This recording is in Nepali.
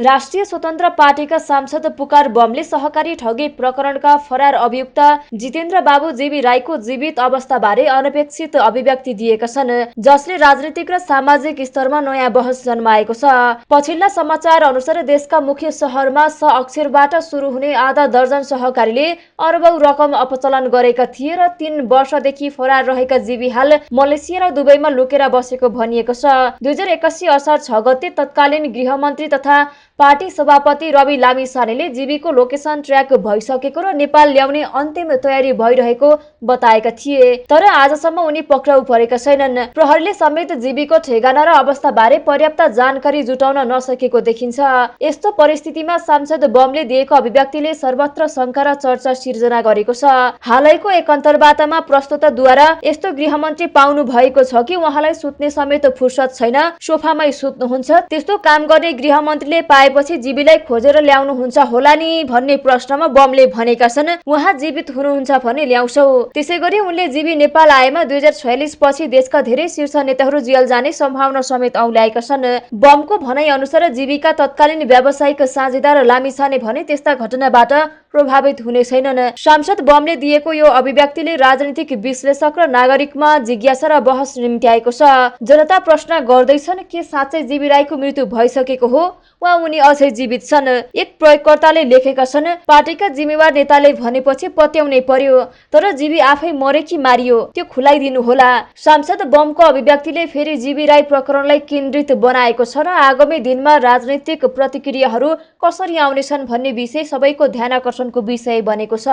राष्ट्रिय स्वतन्त्र पार्टीका सांसद पुकार बमले सहकारी ठगी प्रकरणका फरार अभियुक्त जितेन्द्र बाबु जीवी राईको जीवित अवस्थाबारे अनपेक्षित अभिव्यक्ति दिएका छन्, जसले राजनीतिक र सामाजिक स्तरमा नयाँ बहस जन्माएको छ। पछिल्ला समाचार अनुसार देशका मुख्य शहरमा स अक्षरबाट सुरु हुने आधा दर्जन सहकारीले अरबौं रकम अपचलन गरेका थिए र 3 वर्षदेखि फरार रहेका जीवी हाल मलेसिया र दुबईमा लुकेर बसेको भनिएको छ। 2081 असार 6 गते तत्कालीन गृहमन्त्री तथा पार्टी सभापति रवि लामिछानेले जीवीको लोकेसन ट्र्याक भइसकेको र नेपाल ल्याउने अन्तिम तयारी भइरहेको बताएका थिए, तर आजसम्म उनी पक्राउ परेका छैनन्। प्रहरीले समेत जीवीको ठेगाना र अवस्थाबारे पर्याप्त जानकारी जुटाउन नसकेको देखिन्छ। यस्तो परिस्थितिमा सांसद बमले दिएको अभिव्यक्तिले सर्वत्र शंका र चर्चा सिर्जना गरेको छ। हालैको एक अन्तर्वार्तामा प्रस्तोताद्वारा यस्तो गृहमन्त्री पाउनु भएको छ कि उहाँलाई सुत्ने समेत फुर्सद छैन, सोफामै सुत्नुहुन्छ, त्यस्तो काम गर्ने गृहमन्त्रीले पाएपछि जीवीलाई खोजेर ल्याउनुहुन्छ होला नि भन्ने प्रश्नमा बमले भनेका छन्, उहाँ जीवित हुनुहुन्छ भने ल्याउँछौ। त्यसैगरी उनले जीवी नेपाल आएमा 2046 पछि देशका धेरै शीर्ष नेताहरू जेल जाने सम्भावना समेत औल्याएका छन्। बमको भनाइ अनुसार जीवीका तत्कालीन व्यावसायिक साझेदार लामिछाने भने त्यस्ता घटनाबाट प्रभावित हुने छैनन्। सांसद बमले दिएको यो अभिव्यक्तिले राजनीतिक विश्लेषक र नागरिकमा जिज्ञासा र बहस निम्त्याएको छ। जनता प्रश्न गर्दैछन्, के साँच्चै जीवी राईको मृत्यु भइसकेको हो वा उनी अझै जीवित छन्? एक प्रयोगकर्ताले लेखेका छन्, पार्टीका जिम्मेवार नेताले भनेपछि पत्याउनै पर्यो, तर जीवी आफै मरे कि मारियो त्यो खुलाइदिनु होला। सांसद बमको अभिव्यक्तिले फेरि जीवी राई प्रकरणलाई केन्द्रित बनाएको छ र आगामी दिनमा राजनीतिक प्रतिक्रियाहरू कसरी आउनेछन् भन्ने विषय सबैको ध्यानाकर्षणको विषय बनेको छ।